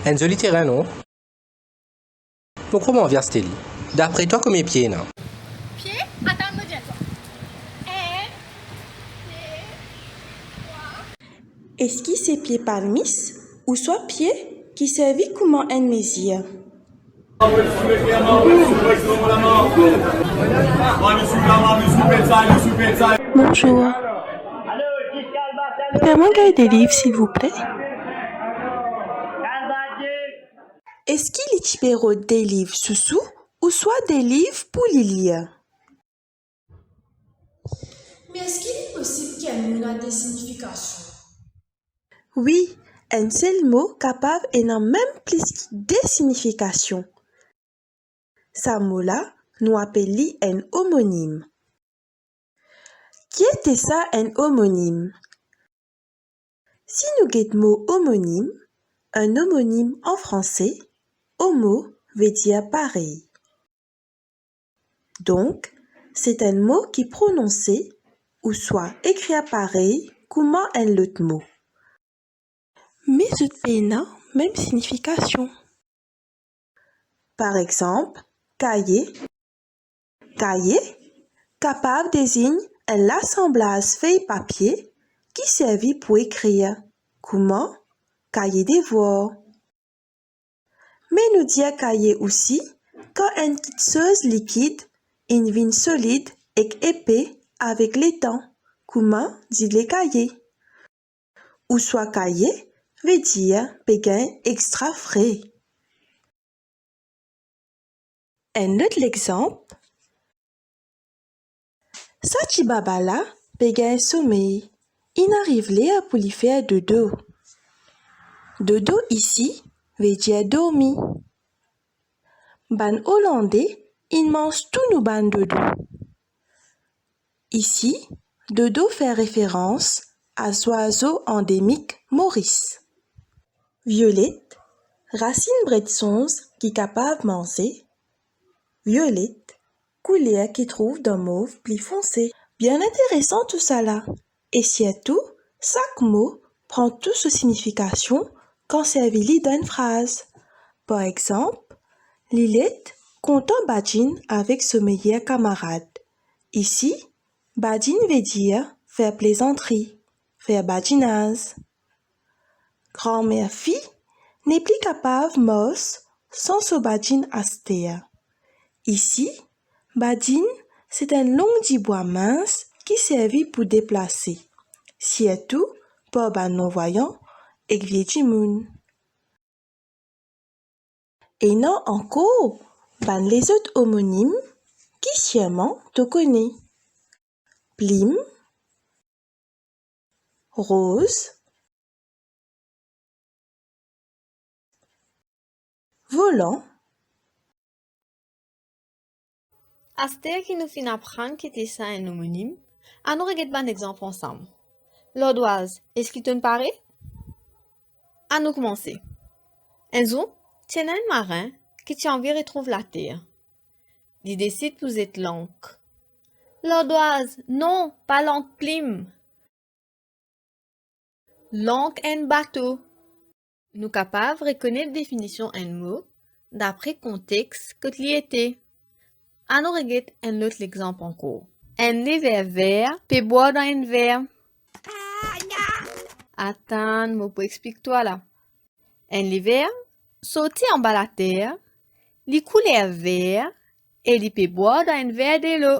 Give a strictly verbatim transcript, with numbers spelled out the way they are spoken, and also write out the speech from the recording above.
Enn zoli terin, non? Mo krwar mo anvi aste li. Dapre twa, konbien pie ena? Pie? Atann, mo dir twa. Enn, de, trwa. Eski se pie palmis ouswa pie ki servi kouma enn mezir? Bonzour. Fer mwa gagn de liv, silvouple. Eski li ti pe rod de liv sousou ouswa de liv pou li lir? Me eski li posib ki enn mo ena de signifikasion? Wi, enn sel mo kapav ena mem plis ki de signifikasion. Sa mo la, nou apel li enn omonim. Ki ete sa, enn omonim? Si nou get mo omonim, un homonyme en français, homo ve dir parey. Donk, se enn mo ki prononse ouswa ekrir parey kouma enn lot mo. Me zot pena mem signifikasion. Par exanp, kaye. Kaye kapav dezign enn lasanblaz fey papie ki servi pou ekrir, kouma kaye devwar. Me nou dir kaye osi kan enn kitsoz likid inn vinn solid ek epe avek letan, kouma dile kaye. Ouswa kaye ve dir pe gagn extra fre. Enn lot lexanp, sa ti baba la pe gagn somey, inn ariv ler pou li fer dodo. Dodo isi ve dir dormi. Bann Olande inn manz tou nou bann dodo. Isi, dodo fer referans a zwazo andemik Moris. Violet, rasinn bred sonz ki kapav manze. Violet, kouler ki trouv dan mov pli fonse. Bien interesan tousala. E sirtou, sak mo pran tou so signifikasion kan servi li dan enn fraz. Par exanp, Lilet kontan badinn avek so meyer kamarad. Isi, badinn ve dir fer plezantri, fer badinaz. Granmer fi nepli kapav mars san so badinn aster. Isi, badinn se enn long dibwa mins ki servi pou deplase, sirtou par bann nonvwayan ek vie dimoun. Ena ankor bann lezot omonim ki sirman to kone. Plim, roz, volan. Aster ki nou finn aprann ki ete sa enn omonim, anou reget bann exanp ansam. Lardwaz, eski to'nn pare? Anou koumanse. Enn zour, ti ena enn marin ki ti anvi retrouv later. Li desid pou zet lank. Lardwaz, non, pa lank plim. Lank enn bato. Nou kapav rekonet definision enn mo dapre kontex kot li ete. Anou reget enn lot lexanp ankor. Enn lever ver pe bwar dan enn ver. Atann, mo pou explik twa la. Enn lever sorti anba later, li kouler ver e li pe bwar dan enn ver delo.